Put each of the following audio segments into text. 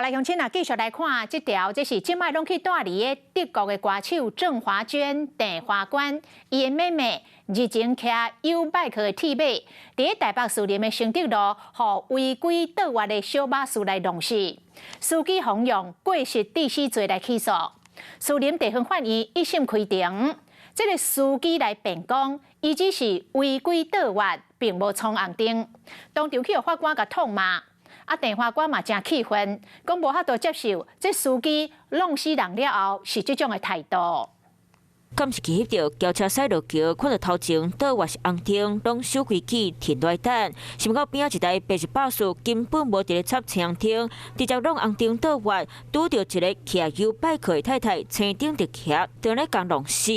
來鄉親啊，繼續來看這條，這是這擺攏去蹛佇个德國的歌手鄭華娟、鄭華娟，伊的妹妹日前騎YouBike 的鐵馬，佇台北士林的承德路，予違規倒彎的小巴士來弄死，司機予用過失致死罪來起訴。士林地方法院一審開庭，這个司機來辯講，伊只是違規倒彎，並無衝紅燈，當場去予法官共痛罵。啊，鄭法官嘛誠氣憤，講無法度接受這司機弄死人了後是這種的態度。敢是去翕著轎車駛落橋，看著頭前倒彎是紅燈，攏守規矩停落來等。想欲知邊仔一台白色巴士根本無佇咧插青紅燈，直接挵紅燈倒彎，拄著一个騎YouBike 的太太，青燈直騎，當咧共弄死。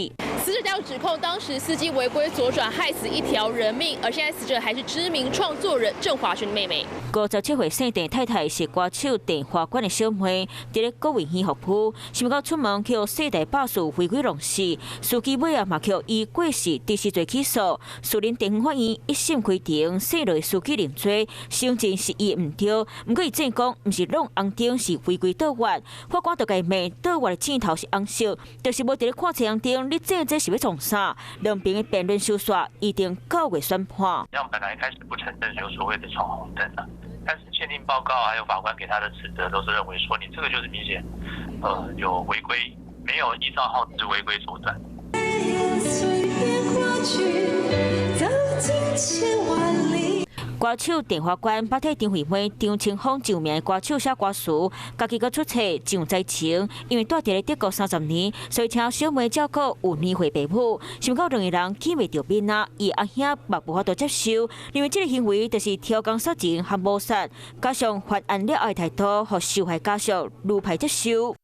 死者家屬指控當時司機違規左轉，害死一條人命，而現在死者還是知名創作人鄭華娟的妹妹。57歲姓鄭太太是歌手鄭華娟的小妹，佇咧國衛院服務，想欲知出門去予細台巴士違規弄死，司機尾仔嘛去以過失致死罪起訴。士林地方法院一審開庭，姓羅司機認罪，承認是伊毋對，毋過伊證講毋是挵紅燈，是違規倒彎。法官就共伊問，倒彎的箭頭是紅色，就是無佇咧看青紅燈，你這這是欲創啥？兩邊的辯論收煞，預定9月宣判。像本來一開始不承認有所謂的闖紅燈啊，但是鑑定報告還有法官給他的指責，都是認為說你這個就是明顯，有違規，沒有依照號誌違規左轉。走進千萬里。歌手鄭華娟捌替張惠妹、張清芳上名的歌手寫歌詞，家己閣出冊上災情，因為蹛佇咧德國30年，所以請小妹照顧有年歲爸母，想欲知兩个人見袂著面啊，伊阿兄嘛無法度接受，認為這个行為就是挑工殺情和謀殺，加上犯案了後的態度，予受害家屬愈歹接受。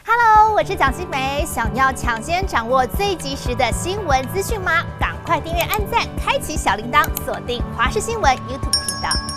Hello，我是蔣新梅，想要搶先掌握最及時的新聞資訊嗎？趕快訂閱、按讚、開啟小鈴鐺，鎖定華視新聞 YouTube 頻道。